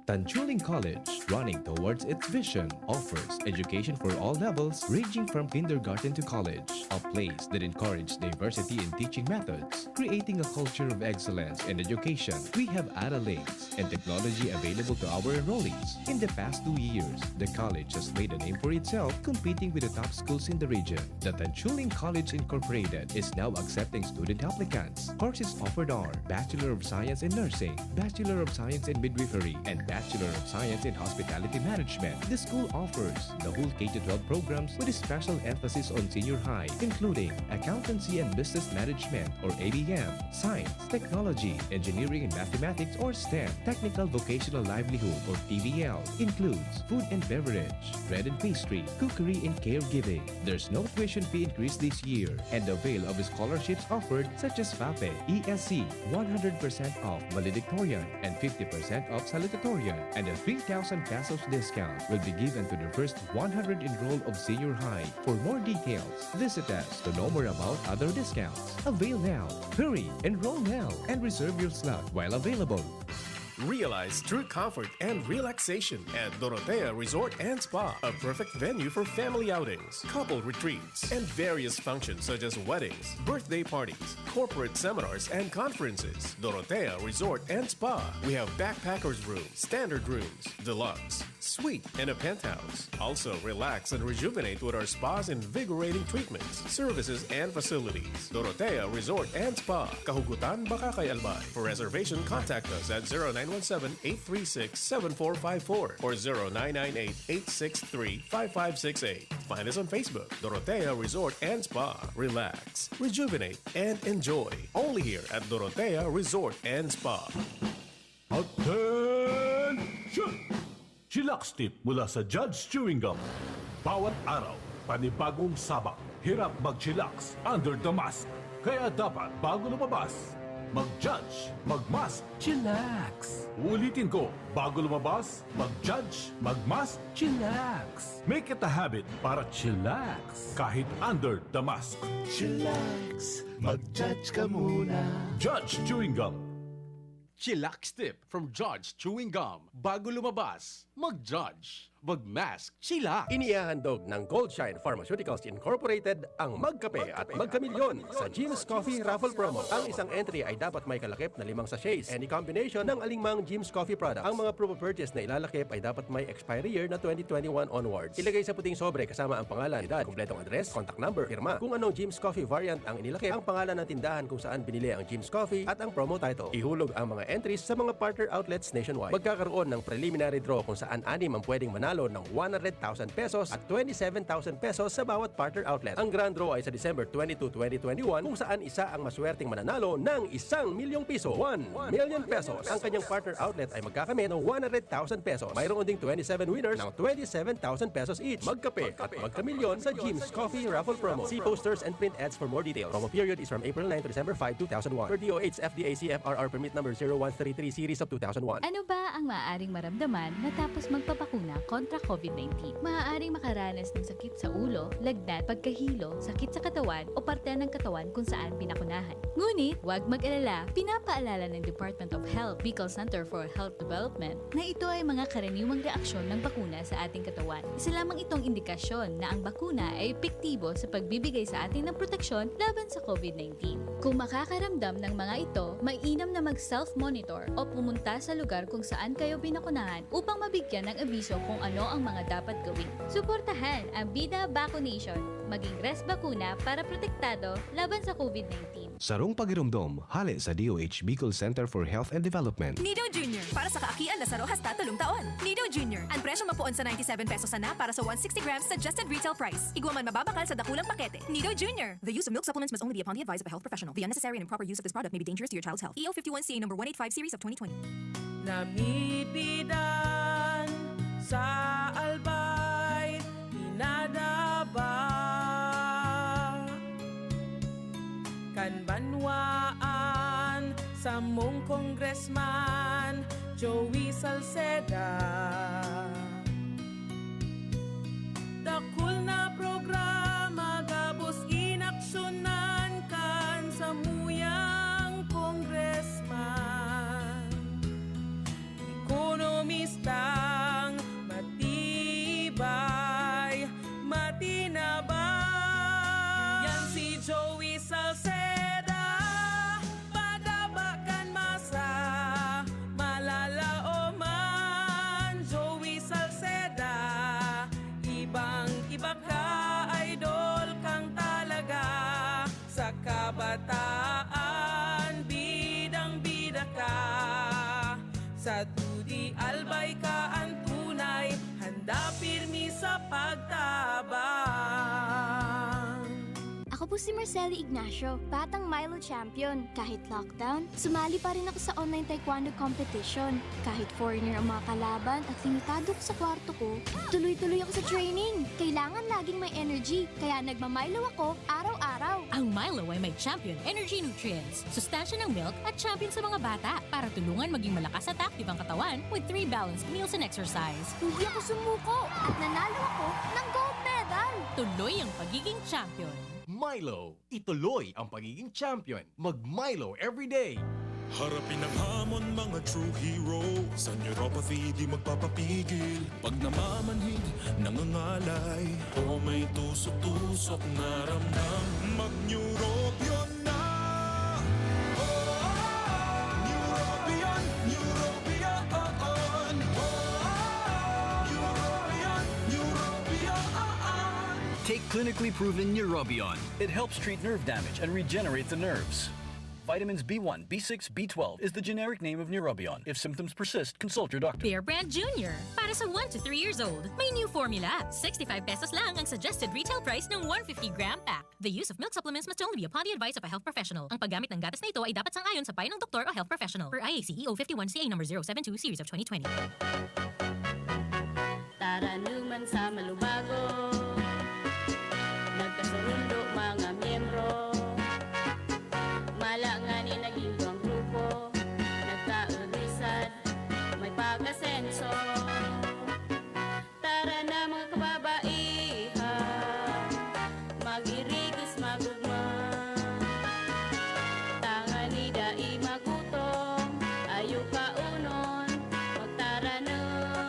Tanchuling College, running towards its vision, offers education for all levels, ranging from kindergarten to college, a place that encourages diversity in teaching methods, creating a culture of excellence in education. We have Ara Links and technology available to our enrollees. In the past two years, the college has made a name for itself, competing with the top schools in the region. The Tanchuling College Incorporated is now accepting student applicants. Courses offered are Bachelor of Science in Nursing, Bachelor of Science in Midwifery, and Bachelor of Science in Hospitality Management. The school offers the whole K to twelve programs with a special emphasis on senior high, including Accountancy and Business Management or A B M, Science, Technology, Engineering and Mathematics or STEM, Technical Vocational Livelihood or T V L, includes food and beverage, bread and pastry, cookery and caregiving. There's no tuition fee increase this year, and avail of scholarships offered such as FAPE, E S C, one hundred percent off valedictorian and fifty percent off salutatorian, and a three thousand pesos discount will be given to the first one hundred enrolled of senior high. For more details, visit us to know more about other discounts. Avail now. Hurry, enroll now, and reserve your slot while available. Realize true comfort and relaxation at Dorotea Resort and Spa, a perfect venue for family outings, couple retreats, and various functions such as weddings, birthday parties, corporate seminars, and conferences. Dorotea Resort and Spa. We have backpackers room, standard rooms, deluxe, suite, and a penthouse. Also, relax and rejuvenate with our spa's invigorating treatments, services, and facilities. Dorotea Resort and Spa, Kahugutan, Bacacay, Albay. For reservation, contact us at zero nine one seven, eight three six, seven four five four or zero nine nine eight, eight six three, five five six eight. Find us on Facebook, Dorotea Resort and Spa. Relax, rejuvenate, and enjoy. Only here at Dorotea Resort and Spa. Attention! Chillax tip mula sa Judge Chewing Gum. Bawat araw, panibagong sabak. Hirap mag-chillax under the mask. Kaya dapat bago lumabas, mag-judge, mag-mask, chillax. Uulitin ko, bago lumabas, mag-judge, mag-mask, chillax. Make it a habit para chillax kahit under the mask. Chillax, mag-judge ka muna. Judge Chewing Gum. Chillax tip from Judge Chewing Gum. Bago lumabas, mag-judge, Mag-mask sila! Inihahandog ng Goldshine Pharmaceuticals Incorporated ang Magkape at Magkamilyon sa Jim's Coffee Raffle Promo. Ang isang entry ay dapat may kalakip na limang sachets, any combination ng alingmang Jim's Coffee product. Ang mga proof of purchase na ilalakip ay dapat may expiry year na twenty twenty-one onwards. Ilagay sa puting sobre kasama ang pangalan, edad, kumpletong address, contact number, pirma. Kung anong Jim's Coffee variant ang inilakip, ang pangalan ng tindahan kung saan binili ang Jim's Coffee at ang promo title. Ihulog ang mga entries sa mga partner outlets nationwide. Magkakaroon ng preliminary draw kung saan anim ang pwedeng manalo ng one hundred thousand pesos at twenty-seven thousand pesos sa bawat partner outlet. Ang grand draw ay sa December twenty-two, twenty twenty-one, kung saan isa ang maswerteng mananalo ng isang milyong piso. One million pesos. Ang kanyang partner outlet ay magkakamit ng one hundred thousand pesos. Mayroon ding twenty-seven winners ng twenty-seven thousand pesos each. Magkape at magkamilyon sa Jim's Coffee Raffle Promo. See posters and print ads for more details. Promo period is from April nine to December five, two thousand one. Per D O H F D A C F R R permit number zero one three three series of two thousand one. Ano ba ang maaaring maramdaman matapos magpabakuna kontra COVID nineteen? Maaaring makaranas ng sakit sa ulo, lagnat, pagkahilo, sakit sa katawan o parte ng katawan kung saan pinakunahan. Ngunit, huwag mag-alala. Pinapaalala ng Department of Health, Bicol Center for Health Development, na ito ay mga karaniwang reaksyon ng bakuna sa ating katawan. Isa lamang itong indikasyon na ang bakuna ay epektibo sa pagbibigay sa atin ng proteksyon laban sa COVID nineteen. Kung makakaramdam ng mga ito, mainam na mag-self-monitor o pumunta sa lugar kung saan kayo binakunahan upang mabigyan ng abiso kung ano ang mga dapat gawin. Suportahan ang Bida Vaccination. Maging res bakuna para protektado laban sa COVID nineteen. Sarong pagiromdom, hale sa D O H Bicol Center for Health and Development. Nido Junior, para sa kaakian na saro hasta tolong taon. Nido Junior, ang presyong mapoon sa ninety-seven pesos sana para sa one sixty grams suggested retail price. Igwa man mababakal sa dakulang pakete. Nido Junior. The use of milk supplements must only be upon the advice of a health professional. The unnecessary and improper use of this product may be dangerous to your child's health. E O fifty-one C A number one eight five series of twenty twenty. Namibidan sa Albay, pinadaba kan banwaan samong Congressman Joey Salceda. Dakul na programa gabos inaksyonan kan samuyang congressman. Ekonomistang matibay, matinabang. Yan si Joey Salceda, padaba kan masa, malalaoman. Joey Salceda, ibang-iba ka, idol kang talaga. Sa kabataan, bidang-bida ka. Sa dudi, Albay ka an tunay, handa pirmi sa pagtabang. Ako po si Marcelo Ignacio, batang Milo champion. Kahit lockdown, sumali pa rin ako sa online taekwondo competition. Kahit foreigner ang mga kalaban at limitado ako sa kwarto ko, tuloy-tuloy ako sa training. Kailangan laging may energy, kaya nagma-Milo ako araw-araw. Ang Milo ay may champion energy nutrients, sustansya ng milk at champion sa mga bata para tulungan maging malakas at active ang katawan with three balanced meals and exercise. Hindi ako sumuko at nanalo ako ng gold medal. Tuloy ang pagiging champion. Milo, ituloy ang pagiging champion. Mag-Milo everyday! Harapin ang hamon, mga true hero. Sa neuropathy, di magpapapigil. Pag namamanhid, nangangalay. O may tusok-tusok na ramdam. Mag-Neurobion na! Oh, Neurobion, Neurobion. Oh, Neurobion, Neurobion. Take clinically proven Neurobion. It helps treat nerve damage and regenerate the nerves. Vitamins B one, B six, B twelve is the generic name of Neurobion. If symptoms persist, consult your doctor. Bear Brand Junior. Para sa one to three years old, may new formula. Sixty-five pesos lang ang suggested retail price ng one fifty gram pack. The use of milk supplements must only be upon the advice of a health professional. Ang paggamit ng gatas na ito ay dapat sang-ayon sa payo ng doktor o health professional. Per I A C E O fifty-one C A number zero seven two series of twenty twenty. Taranuman sa Malubago, nagkasurundo mga miyembro. Mala ngani naging duwang grupo, nagkaudisad, may pag-asenso. Tara na, mga kababaihan, mag-irigis, magugma. Tangani dai magutom, ayo kaunon, magtaranom.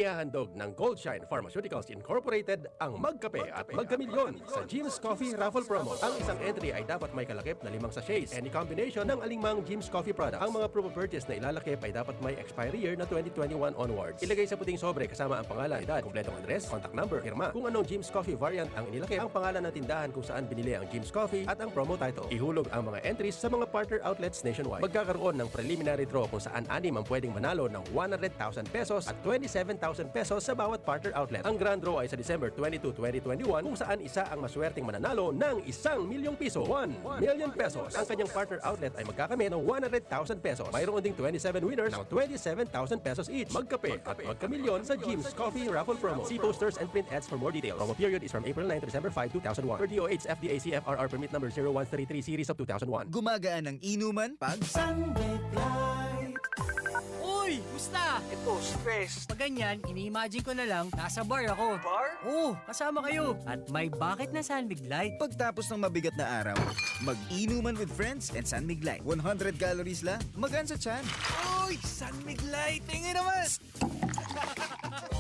Ihahandog ng Goldshine Pharmaceuticals Incorporated ang Magkape at Magkamilyon sa Jim's Coffee Raffle Promo. Ang isang entry ay dapat may kalakip na limang sachets. Any combination ng alinmang Jim's Coffee product. Ang mga proof of purchase na ilalakip ay dapat may expiry year na twenty twenty-one onwards. Ilagay sa puting sobre kasama ang pangalan, edad, kompletong address, contact number, pirma. Kung anong Jim's Coffee variant ang inilakip, ang pangalan ng tindahan kung saan binili ang Jim's Coffee at ang promo title. Ihulog ang mga entries sa mga partner outlets nationwide. Magkakaroon ng preliminary draw kung saan anim ang pwedeng manalo ng one hundred thousand pesos at twenty-seven thousand pesos sa bawat partner outlet. Ang grand draw ay sa December twenty-two, twenty twenty-one, kung saan isa ang maswerteng mananalo ng isang milyong piso, one million pesos. Ang kanyang partner outlet ay magkakamit ng one hundred thousand pesos. Mayroon ding twenty-seven winners ng twenty-seven thousand pesos each. Magkape at magkamilyon sa Jim's Coffee Raffle Promo. See posters and print ads for more details. Promo period is from April nine to December five, two thousand one, per D O H F D A C F R R permit number zero one three three series of two thousand one. Gumagaan ang inuman pag Sunday Flight. Uy! Musta? Ito, stress. Pag ganyan, ini-imagine ko na lang, nasa bar ako. Bar? Oo, kasama kayo. At may bakit na San Mig Light. Pagtapos ng mabigat na araw, mag-inuman with friends and San Mig Light. One hundred calories lang, magaan sa tiyan. Uy! San Mig Light! Tingin naman!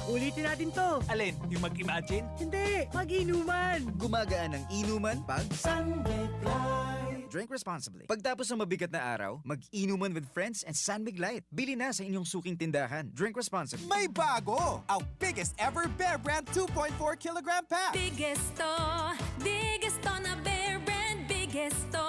Ulitin natin to. Alin? Yung mag-imagine? Hindi, mag-inuman. Gumagaan ang inuman pag Sunday Flight. Drink responsibly. Pagtapos ng mabigat na araw, mag-inuman with friends and San Mig Light. Bili na sa inyong suking tindahan. Drink responsibly. May bago! Ang biggest ever Bear Brand two point four kilogram pack. Biggest to, biggest to na Bear Brand, biggest to.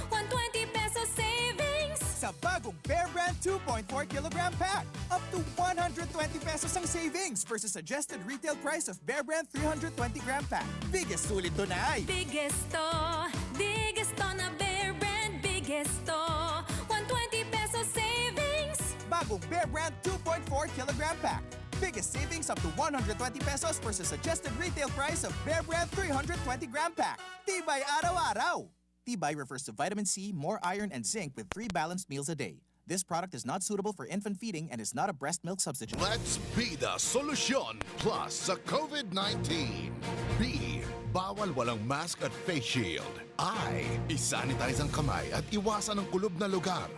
One twenty pesos savings. Sa bagong Bear Brand two point four kilogram pack, up to one hundred twenty pesos ang savings versus suggested retail price of Bear Brand three hundred twenty gram pack. Biggest sulit to na ay. Biggest to, biggest to na Bear Brand, biggest to. One twenty pesos savings. Bagong Bear Brand two point four kilogram pack. Biggest savings up to one hundred twenty pesos versus suggested retail price of Bear Brand three hundred twenty gram pack. Tibay araw-araw! Tibay refers to vitamin C, more iron, and zinc with three balanced meals a day. This product is not suitable for infant feeding and is not a breast milk substitute. Let's be the solution plus sa COVID nineteen. B, bawal walang mask at face shield. I, isanitize ang kamay at iwasan ang kulob na lugar.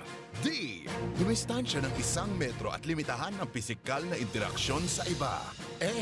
D, dumistansya ng isang metro at limitahan ang pisikal na interaksyon sa iba. A,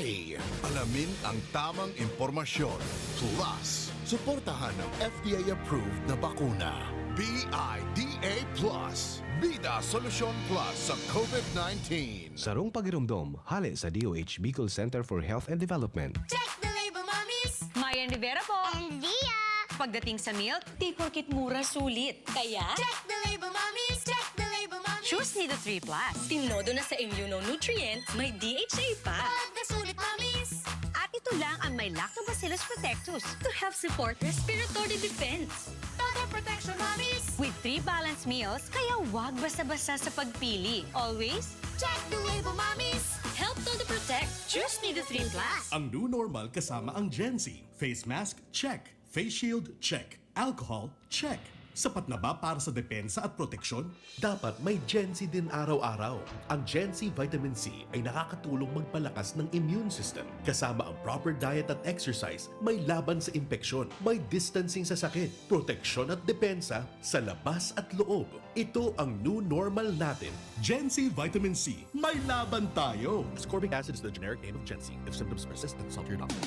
alamin ang tamang impormasyon. Plus, suportahan ang F D A-approved na bakuna. B I D A plus. Bida Solusyon Plus sa COVID nineteen. Sarong pagiromdom, hale sa D O H Bicol Center for Health and Development. Check the label, mommies! Mayan Rivera po. And Zia! Pagdating sa milk, di porkit mura, sulit. Kaya, check the label, mommies! Check the label, mommies! Choose Nido three plus. Tinodo na sa immunonutrient, may D H A pa. Pag nasulit, mommies! At ito lang ang may Lactobacillus protectus to help support respiratory defense. Todo protection, mommies! With three balanced meals, kaya wag basta-basta sa pagpili. Always, check the label, mommies! Help Todo Protect. Choose Nido three plus. Ang new normal kasama ang Gen Z. Face mask, check. Face shield, check. Alcohol, check. Sapat na ba para sa depensa at proteksyon? Dapat may Gen Z din araw-araw. Ang Gen Z Vitamin C ay nakakatulong magpalakas ng immune system. Kasama ang proper diet at exercise, may laban sa impeksyon, may distancing sa sakit, proteksyon at depensa sa labas at loob. Ito ang new normal natin. Gen Z Vitamin C, may laban tayo! Ascorbic acid is the generic name of Gen Z. If symptoms persist, consult your doctor.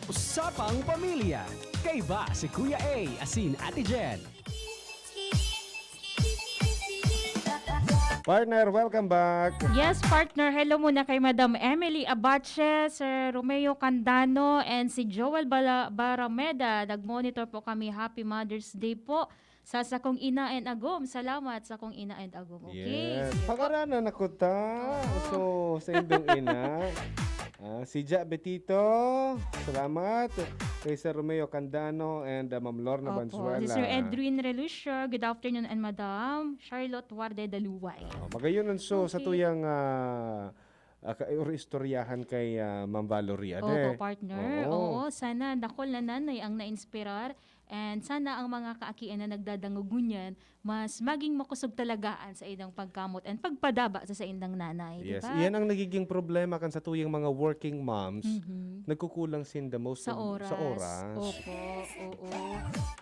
Usapang Pamilya. Kaiba si Kuya A asin Ate Jen. Partner, welcome back. Yes, partner. Hello muna kay Madam Emily Abache, Sir Romeo Candano, and si Joel Bala- Barameda. Nag-monitor po kami. Happy Mother's Day po sa sakong ina and agom. Salamat sakong ina and agom. Okay. Yes. Sige po. Pagaranan ako ta. Oo. So, sa indong ina. Ah, si Ja Betito, salamat. Kay Sir Romeo Candano and, ah, Ma'am Lorna Opo. Valenzuela. Si Sir Edwin Relucio, good afternoon, and Madam Charlotte Warde Daluway. Ah, magayon, so, sa Okay. tuyang, ah, ah, ka-, or istoryahan kay, ah, Ma'am Valerie, Opo, ade. Partner. Oo. Oo, sana dakul na nanay ang na-inspirar And sana ang mga kaakian na nagdadangog ngunyan, mas maging makosog talaga an saindang pagkamot and pagpadaba sa saindang nanay, di Yes, ba? iyan ang nagiging problema kan satuyang mga working moms. Mhm. Nagkukulang sinda most Sa of- oras. sa oras. Opo, oo.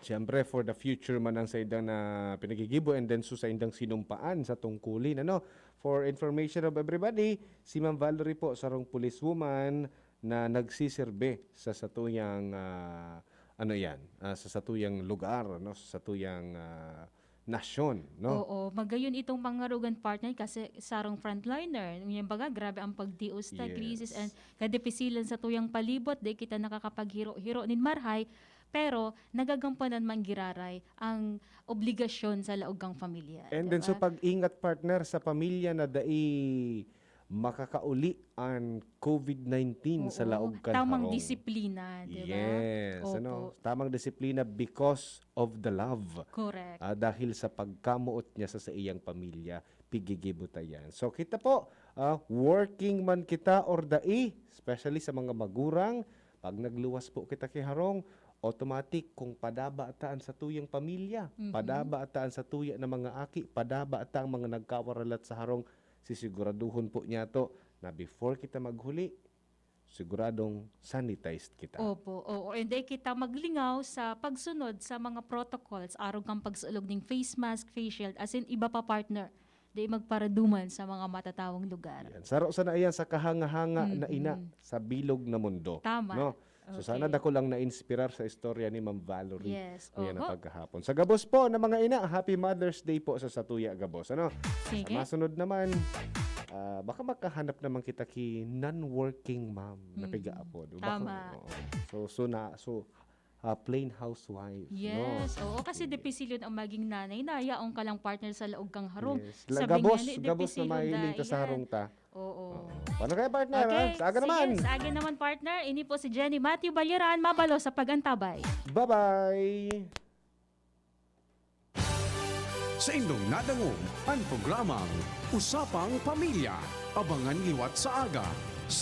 Siyempre, for the future man ang saindang na pinagigibo and then so saindang sinumpaan sa tungkulin. Ano? For information of everybody, si Ma'am Valerie po, sarong policewoman na nagsiserbe sa satuyang, ah, ano yan, ah, sa satuyang lugar, no? Sa satuyang ah, nasyon, no? Oo, magayon itong pangarugan, partner, kasi sarong frontliner. Yung baga, grabe ang pagtios ta, Yes. krisis, and kadipisilan sa tuyang palibot, di kita nakakapaghiro-hiro nin marhay, pero nagagampanan man giraray ang obligasyon sa laog kang pamilya. And di then so ba? pag-ingat, partner, sa pamilya na dai makakauli an covid nineteen sa Oo, laog kan tamang harong. Disiplina, di ba? Yes, Opo. Ano? Tamang disiplina because of the love. Correct. Ah, dahil sa pagkamuot niya sa, sa iyang pamilya, pigigibo ta yan. So kita po, ah, working man kita or dai, especially sa mga magurang, pag nagluwas po kita ki harong, automatic kung padaba ta an satuyang pamilya, Mhm. padaba ta an satuya na mga aki, padaba ta ang mga nagkawaralat sa harong, sisiguraduhon po niya to na before kita maghuli, siguradong sanitized kita. Opo, oo. And then kita maglingaw sa pagsunod sa mga protocols, arog kang pagsulog ning face mask, face shield, as in iba pa, partner. Di magparaduman sa mga matatawong lugar. Yan. Saro sana iyan sa kahanga-hanga na ina Mm-mm. sa bilog na mundo. Tama. No? So sana Okay. dako lang na-inspire sa istorya ni Ma'am Valerie. Yes. Kuya na Oho. pagkahapon. Sa gabos po na mga ina, happy Mother's Day po sa satuya gabos. Ano? Sige. Sa masunod naman, ah, baka makahanap naman kita ki non-working mom na Mm. pigaapod. Baka- Tama. oo. So, so na, so, ah, plain housewife. Yes. No? Oo, kasi Sige. Dipisil yun ang maging nanay na yaon ka lang, partner, sa laog kang harong. Yes. La- Sabi gabos, niya, gabos na dipisil yun mahiling dai ta sa yan. harong ta. Oo. Oo. Paano kaya, partner? Okay, Ha? Sa aga sige, naman. Sa aga naman, partner, ini po si Jenny Matthew Balyaran, mabalo sa pag-antabay. Bye-bye! Sa indong nadangog, ang programang Usapang Pamilya. Abangan liwat sa aga, sa